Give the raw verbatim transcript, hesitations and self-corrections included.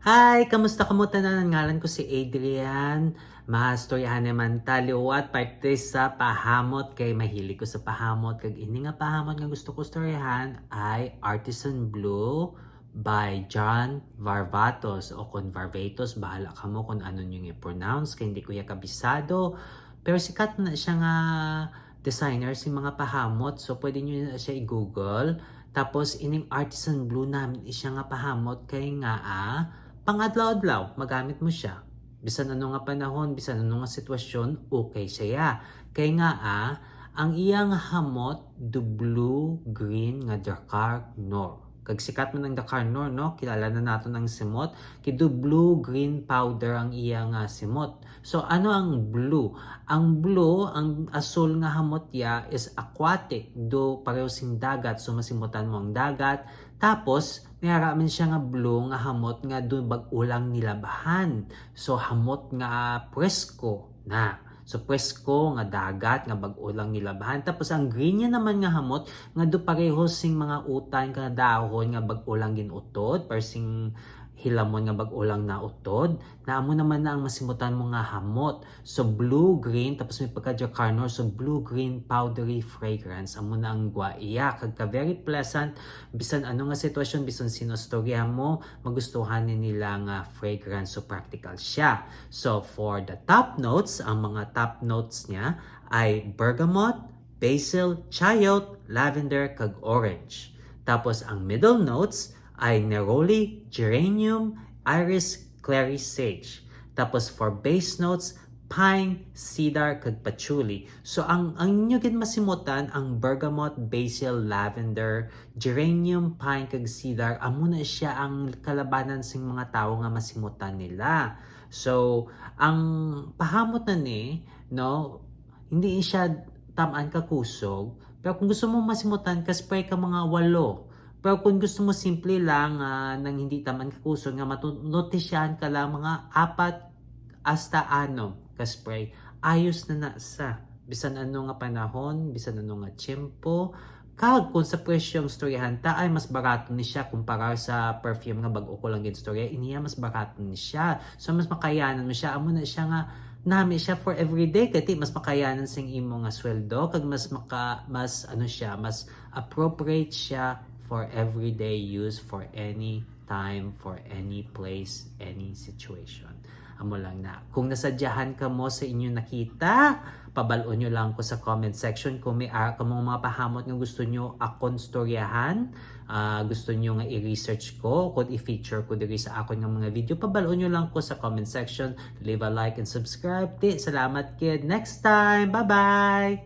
Hi! Kamusta kamo tanan? Ngalan ko si Adrian. Mastoryahan naman ta liwat parte sa pahamot kay mahilig ko sa pahamot. Kag ini nga pahamot nga gusto ko storyahan ay Artisan Blue by John Varvatos o kon Varvatos, bahala kamo kung ano nyo i-pronounce kay hindi ko ya kabisado. Pero sikat na siya nga designer sing mga pahamot. So, pwede nyo na siya i-google. Tapos, ining Artisan Blue namin siya nga pahamot kay nga, ah, pang-adlaw-adlaw, magamit mo siya. Bisan ano nga panahon, bisan ano nga sitwasyon, okay siya. Kay nga, ah, ang iya nga hamot, do blue, green, nga Drakkar Noir. Kag sikat man ang Drakkar Noir, no? Kilala na nato ang simot. Kay do blue, green powder ang iya nga simot. So, ano ang blue? Ang blue, ang asul nga hamot ya is aquatic, do pareho sing dagat, so masimutan mo ang dagat. Tapos, may ara man siya nga blue nga hamot nga do bag-o lang nilabhan. So, hamot nga presko na. So, presko nga dagat nga bag-o lang nilabhan. Tapos, ang green niya naman nga hamot nga do pareho sing mga utan nga dahon nga bag-o lang ginutod, pareho sing hilamon nga bag-o lang nautod, na amo naman na ang masimutan mo nga hamot. So, blue-green, tapos may pagka-Drakkar Noir. So, blue-green powdery fragrance. Amo na ang gwa iya. Kag ka very pleasant, bisan ano nga sitwasyon, bisan sino storya mo, magustuhan ni nila nga fragrance. So, practical siya. So, for the top notes, ang mga top notes niya ay bergamot, basil, chayote, lavender, kag orange. Tapos, ang middle notes ay neroli, geranium, iris, clary sage. Tapos for base notes, pine, cedar, kag patchouli. So ang, ang inyo gid masimutan, ang bergamot, basil, lavender, geranium, pine, kag cedar, amo na siya ang kalabanan sing mga tawo nga masimutan nila. So ang pahamot na ni, no, hindi siya tam-an ka kusog. Pero kung gusto mo masimutan, ka-spray ka mga walo. Pero kung gusto mo simple lang, ah, nang hindi tam-an ka kusog, nga matu-, notisyahan ka lang mga apat hasta anom ka-spray, ayos na na sa bisan ano nga panahon, bisan ano nga tiyempo. Kag kung sa presyo ang storyahan ta, ay mas barato ni siya kumpara sa perfume nga bag-o ko lang ginstorya, iniya mas barato ni siya. So mas makayanan mo siya, amo na siya nga nami siya for everyday, kay ti mas makayanan sing imo nga sweldo, kag mas maka-, mas ano siya, mas appropriate siya for everyday use, for any time, for any place, any situation. Amo lang na. Kung nasadyahan kamo sa inyo nakita, pabal-on nyo lang ko sa comment section kung may ara kamo mga pahamot nga gusto nyo akon storyahan, ah, gusto nyo nga i-research ko, kung i-feature ko diri sa akon nga mga video, pabal-on nyo lang ko sa comment section. Leave a like and subscribe. Ti, salamat kid. Next time. Bye-bye!